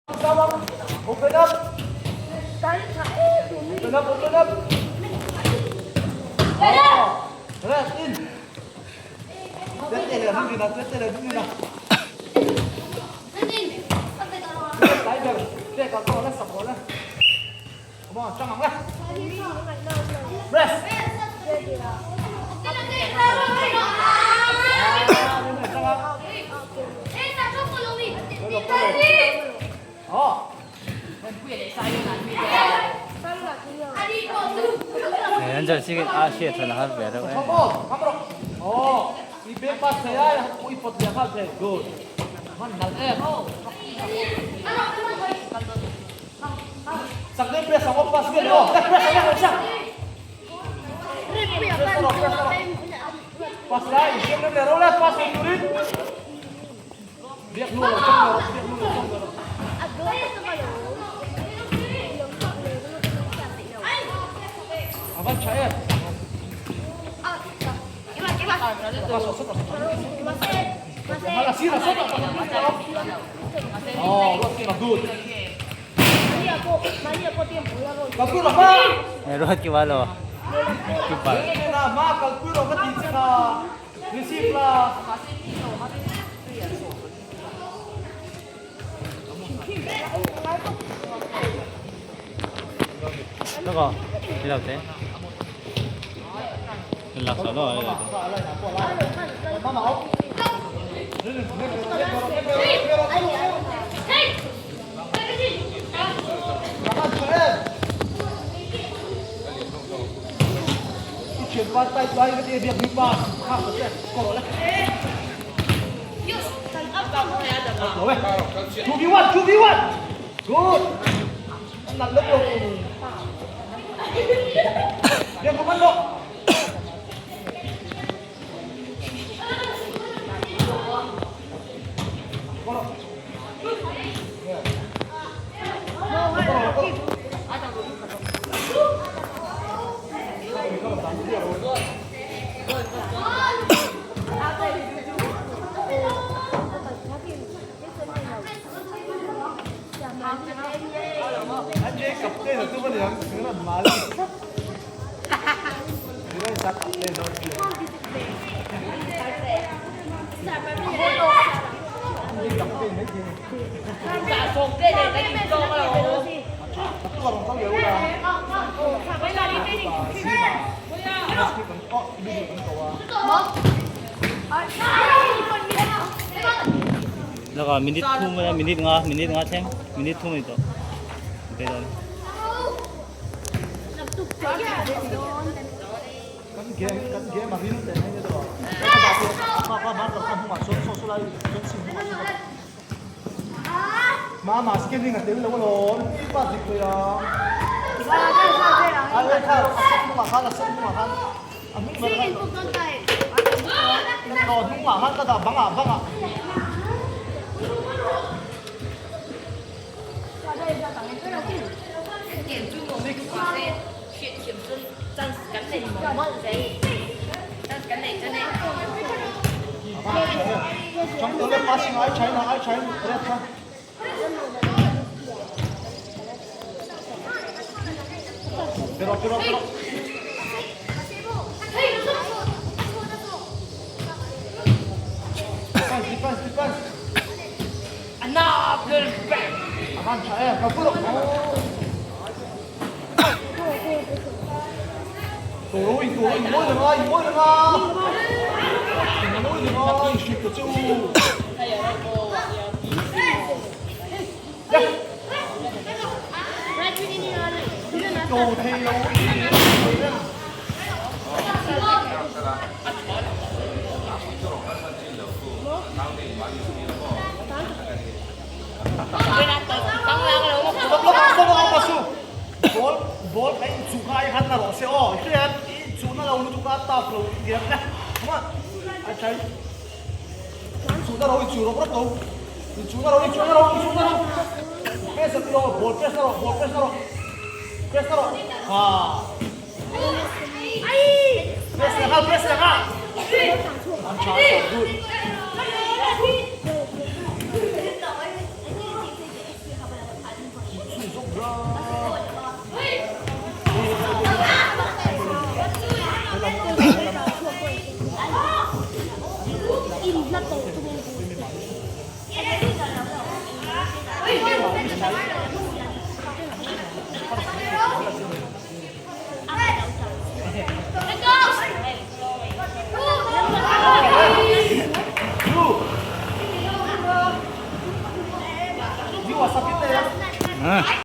Open up. Open up, open up. Rest in. Come on, chăng ang Rest. An chal si a hriat than a har ve reuh e. Ruat ki walo. Ki pa. Loko, ilo te. Lak sa lo ai. 2v1, 2v1. Good. Nặng lớp rồi. Đừng có mất độ. Loko minute thum la minute nga minute nga thleng minute thum ani tawh. Be dawn.